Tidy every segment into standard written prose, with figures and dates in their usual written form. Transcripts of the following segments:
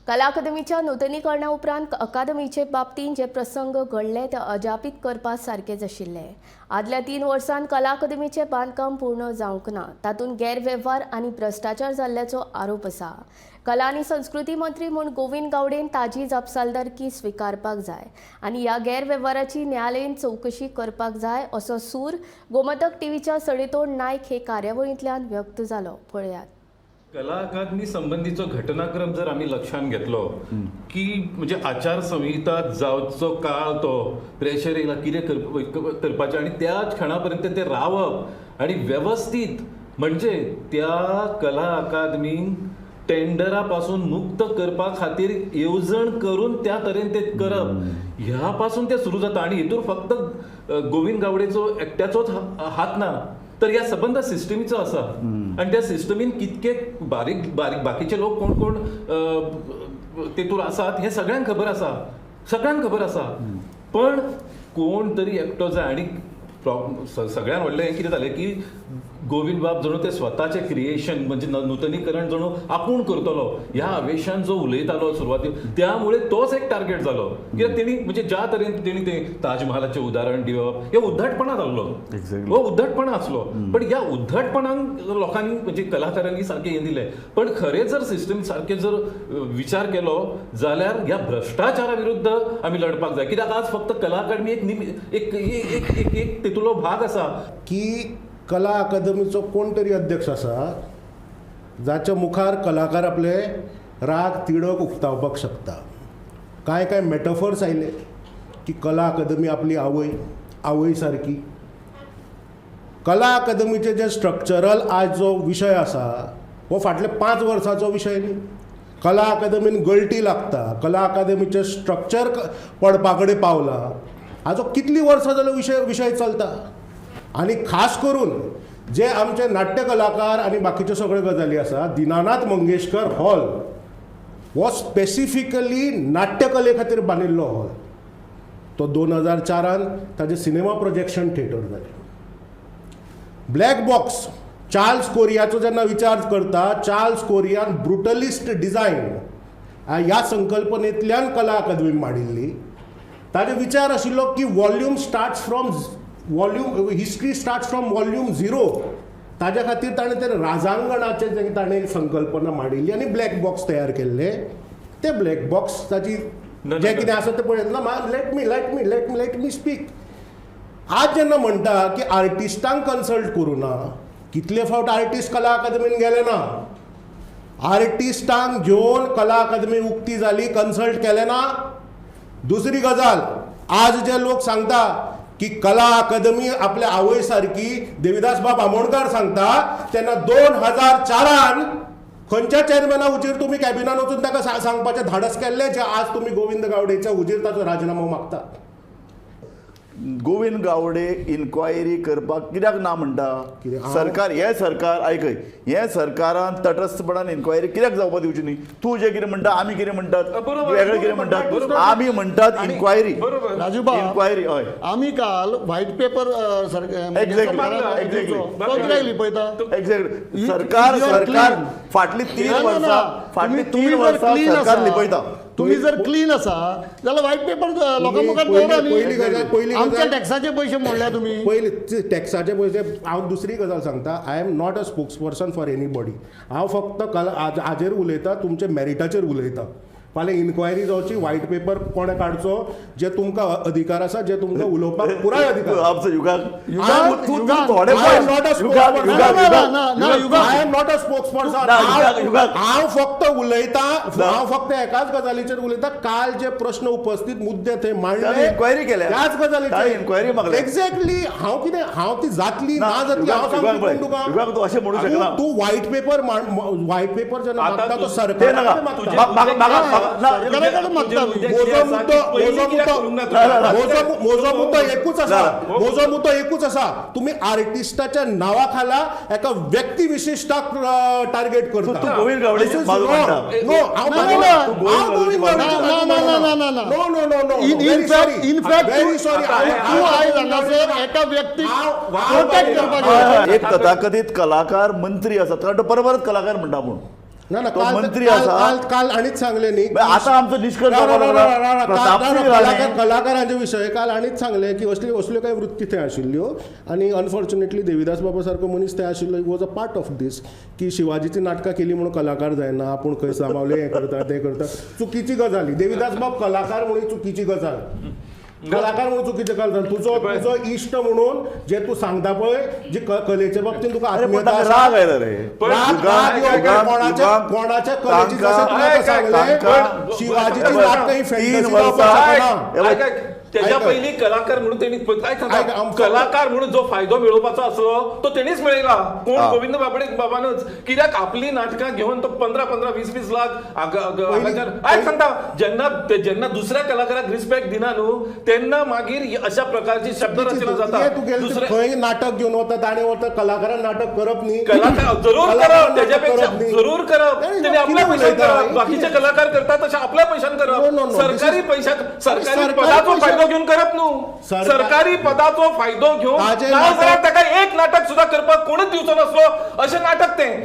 कला अकादमीच्या नुतनीकरणा उपरांत अकादमीचे बाबतींत जे प्रसंग घडले ते अजापीत करपा सारकेच आशिल्ले. आदल्या 3 वर्सांत कला अकादमीचें बांदकाम पूर्ण जावंक ना. तातूंत गैरवेव्हार आनी भ्रश्टाचार जाल्ल्याचो आरोप आसा. कला आनी संस्कृती मंत्री म्हूण गोविंद गावडेन ताजी जापसालदारकी स्विकारपाक जाय आनी ह्या गैरवेव्हाराची न्यायालयीन चवकशी करपाक जाय असो सूर गोमंतक टीव्हीच्या सडेतोड नायक हे कार्यावळींतल्यान व्यक्त जालो. पळयात. कला अकादमी संबंदीचो घटनाक्रम जर आमी लक्षात घेतलो की म्हणजे आचारसंहिता जावचो काळ तो प्रेशर येयला कितें करपाचें आनी त्याच खणा पर्यंत ते रावप आनी वेवस्थीत म्हणजे त्या कला अकादमीन टेंडरा पासून मुक्त करपा खातीर येवजण करून त्या तरेन ते करप ह्या पासून ते सुरू जाता. आनी हितूर फक्त गोविंद गावडेचो एकट्याचोच हात ना, तर ह्या सबंद सिस्टमीचो आसा. आनी त्या सिस्टमीन कितके बारीक बारीक बाकीचे लोक कोण कोण तेतूर आसात हें सगळ्यांक खबर आसा, सगळ्यांक खबर आसा. पण कोण तरी एकटो जाय. आनी सगळ्यात व्हडलें हें कितें जालें की गोविंद बाब जणू ते स्वताचें क्रिएशन म्हणजे नुतनीकरण जणू आपूण करतलो ह्या आवेशान जो उलयतालो सुरवातीक, त्यामुळे तोच एक टार्गेट जालो. कित्याक तेणी म्हणजे ज्या तरेन तेणी ते ताजमहालाचें उदाहरण दिवप हे उद्धटपणा जाल्लो, हो उद्धटपणा आसलो. पण ह्या उद्धटपणान लोकांनी म्हणजे कलाकारांनी सारकें हें दिलें. पण खरें जर सिस्टम सारकें जर विचार केलो जाल्यार ह्या भ्रश्टाचारा विरुद्ध आमी लढपाक जाय. कित्याक आज फक्त कला अकादमी एक एक एक एक एक तितूलो भाग आसा की कला अकादमीचो कोण तरी अध्यक्ष आसा जाच्या मुखार कलाकार आपले राग तिडक उक्तावपाक शकता. कांय कांय मेटाफर्स आयले की कला अकादमी आपली आवय, आवय सारकी. कला अकादमीचे जे स्ट्रक्चरल आज जो विशय आसा हो फाटले 5 वर्सांचो विशय न्ही. कला अकादमीन गळटी लागता, कला अकादमीचें स्ट्रक्चर पडपा कडेन पावलां, हाजो कितलीं वर्सां जालो विशय चलता. आनी खास करून जे आमचे नाट्य कलाकार आनी बाकीच्यो सगळ्यो गजाली आसा, दिनानाथ मंगेशकर हॉल हो स्पेसिफिकली नाट्यकले खातीर बांदिल्लो हॉल, तो 2004 ताजें सिनेमा प्रोजेक्शन थिएटर जालें. ब्लॅक बॉक्स चार्ल्स कोरियाचो जेन्ना विचार करता, चार्ल्स कोरियान ब्रुटलिस्ट डिझायन ह्या संकल्पनेंतल्यान कला अकादमी मांडिल्ली. ताजो विचार आशिल्लो की volume starts from volume, history starts from volume 0. ताज्या खातीर ताणें ते राजांगणाचे जे ताणें संकल्पना मांडिल्ली आनी ब्लॅक बॉक्स तयार केल्ले. ते ब्लॅक बॉक्स ताची जें कितें आसा तें पळयतना let me let me let me let me speak. आज जेन्ना म्हणटा की आर्टिस्टांक कन्सल्ट करूं ना, कितले फावट आर्टिस्ट कला अकादमीन गेले ना, आर्टिस्टांक घेवन कला अकादमी उक्ती जाली, कन्सल्ट केलें ना. दुसरी गजाल, आज जे लोक सांगता की कला अकादमी आपल्या आवय सारकी, देविदास बाब आमोणकार सांगता, तेन्ना 2004 खंयच्या चेअरमॅना हुजीर तुमी कॅबिनान वचून ताका सांगपाचें धाडस केल्लें, जें आज तुमी गोविंद गावडेच्या हुजीर ताचो राजिनामो मागता. गोविंद गावडे इन्क्वायरी करपाक कित्याक ना म्हणटा? सरकार, हे सरकार आयकय, हे सरकारान तटस्थपणान इन्क्वायरी कित्याक जावपाक दिवची न्ही? तूं जें कितें म्हणटा, आमी कितें म्हणटात, वेगळें कितें म्हणटात, आमी म्हणटात इन्क्वायरी. राजूबा, इन्क्वायरी हय. आमी काल व्हायट पेपर एक्झॅक्टली लिपयता. एक्झॅक्टली. सरकार सरकार फाटली 3 वर्सां, फाटली 3 वर्सां सरकार लिपयता. तुम्ही जर क्लीन आसा जाल्यार व्हायट पेपर लोकां मुखार दवरा न्ही. आमच्या टॅक्साचे पयशे मोडल्या तुमी. पयली टॅक्साचे पयशे. हांव दुसरी गजाल सांगता, I am not a spokesperson for anybody. हांव फक्त कला हाजेर उलयता, तुमच्या मेरिटाचेर उलयता. फाल्यां इन्क्वायरी जावची, व्हायट पेपर कोणें काडचो, जे तुमकां अधिकार आसा, जे तुमकां उलोवपाक पुराय अधिकार. I am not a spokesperson. हांव फक्त उलयता, हांव फक्त एकाच गजालीचेर उलयता. काल जे प्रश्न उपस्थित मुद्दे थंय मांडले, इन्क्वायरी केल्या त्याच गजालीचेर इन्क्वायरी मागल्या. एक्झॅक्टली. हांव कितें, हांव ती जातली ना जातली हांव सांगता तुका. तूं व्हायट पेपर, व्हायट पेपर जेन्ना मागता तो सरकारा म्हजो मुद्दो एकूच आसा, म्हजो मुद्दो एकूच आसा, तुमी आर्टिस्टाच्या नांवा खाला एका व्यक्ती विशिश्टाक टार्गेट करता. No no no no, very sorry. एका व्यक्तीक प्रोटेक्ट करपाक एक तथाकथीत कलाकार मंत्री आसा, कारण तो परत परत कलाकार म्हणटा. पूण ना ना तो काल मंत्री काल- आसा. काल काल हाणीच सांगलें न्ही मागीर आतां आमचो निश्कर्श राव, राव, जावपाक राव, लागला. राव, राव, राव, प्रताप काल- सिंग राव, राणे कलाकारांचे विशय काल हाणीच सांगलें की असल्यो असल्यो कांय वृत्ती थंय आशिल्ल्यो आनी अनफॉर्च्युनेटली देविदास बाबा सारको मनीस थंय आशिल्लो, he was a part of this, की शिवाजीची नाटकां केली म्हणून कलाकार जायना, आपूण खंय सामावले हें करता तें करता, चुकीची गजाल ही. देविदास बाब कलाकार म्हणून ही चुकीची गजाल, कलाकार म्हणून चुकीची गजाल. तुजो तुजो इश्ट म्हणून जे तूं सांगता पळय, जी कलेच्या बाबतींत तुका अरे पण आत्मीयता ताका आसा, राग आयला रे. राग राग येवप, कोणाच्या कोणाच्या कलेची, जशें तुवें आतां सांगलें, शिवाजीची नाटकां ही तीन फॅन्टसी वर्सां जावपाक शकना. हे बघ, ऐक, ऐक. त्याच्या ऐक. पयलीं कलाकार म्हणून तेणी काय सांगता, ऐक, आमचो- कलाकार म्हणून जो फायदो मेळोवपाचो आसलो तो तेणीच मेळयला. कोण? हा. गोविंद बाबडे बाबानच. कित्याक आपली नाटकां घेवन तो 15 15 20 20 लाख आयक सांगता, जेन्ना जेन्ना दुसऱ्या कलाकाराक रिस्पेक्ट दिना न्हू तेन्ना मागीर अशा प्रकारची शब्दरचना जाता. हे तूं गेले दुसऱ्या खंय नाटक घेवन वता, ताणें वता, कलाकारान नाटक करप न्ही, कलाकार जरूर कलाकारान करप, नाटक त्याच्यापेक्षा करप न्ही. जरूर करप, नाही, त्याने आपल्या कितें पैशान उलयता? करप. बाकीचे कलाकार करतात तशे आपल्या पैशान No, करप. no, no. सरकारी This is- पैशात, सरकारी सरकारी पदाचो पैशान- फायदो घेवन करप न्हू. सरकारी पदाचो फायदो घेवन ताजे ना नाटक- जाल्यार ताका एक नाटक सुद्धा करपाक कोणूच दिवचो नासलो अशें नाटक तें.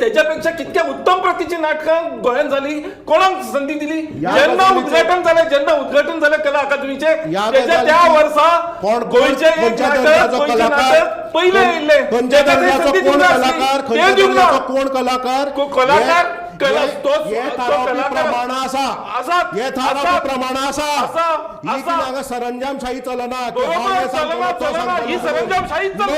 त्याच्या पेक्षा कितक्या उत्तम प्रतीची नाटकां गोंयांत जाली, कोणाक संदी दिली? ह्या जेन्ना गजालीचेर- उद्घाटन जालें, जेन्ना उद्घाटन जालें कला अकादमीचें, ह्या तेच्या त्या गजालीचेर वर्सा कोण- गोंयचें एक खंयच्या नाटक, दर्जाचो गोंयचें कलाकार- नाटक पयलें येयल्लें. खंयच्या तेका थंय दर्जाचो संदी कोण दिवंक नासली. कलाकार, ते खंयच्या दिवंक ना. दर्जाचो कोण कलाकार, कलाकार हे हे तो थारावपी कलाकार- प्रमाण आसा, आसात, हे थारावपी आसात. प्रमाण आसा. आसा, ही आसा. कितें हांगा सरंजामशाही चलना की हांव बरोबर हें सांगतलो, चलना तो चलना ही सांगतलो. सरंजामशाहीच चलता.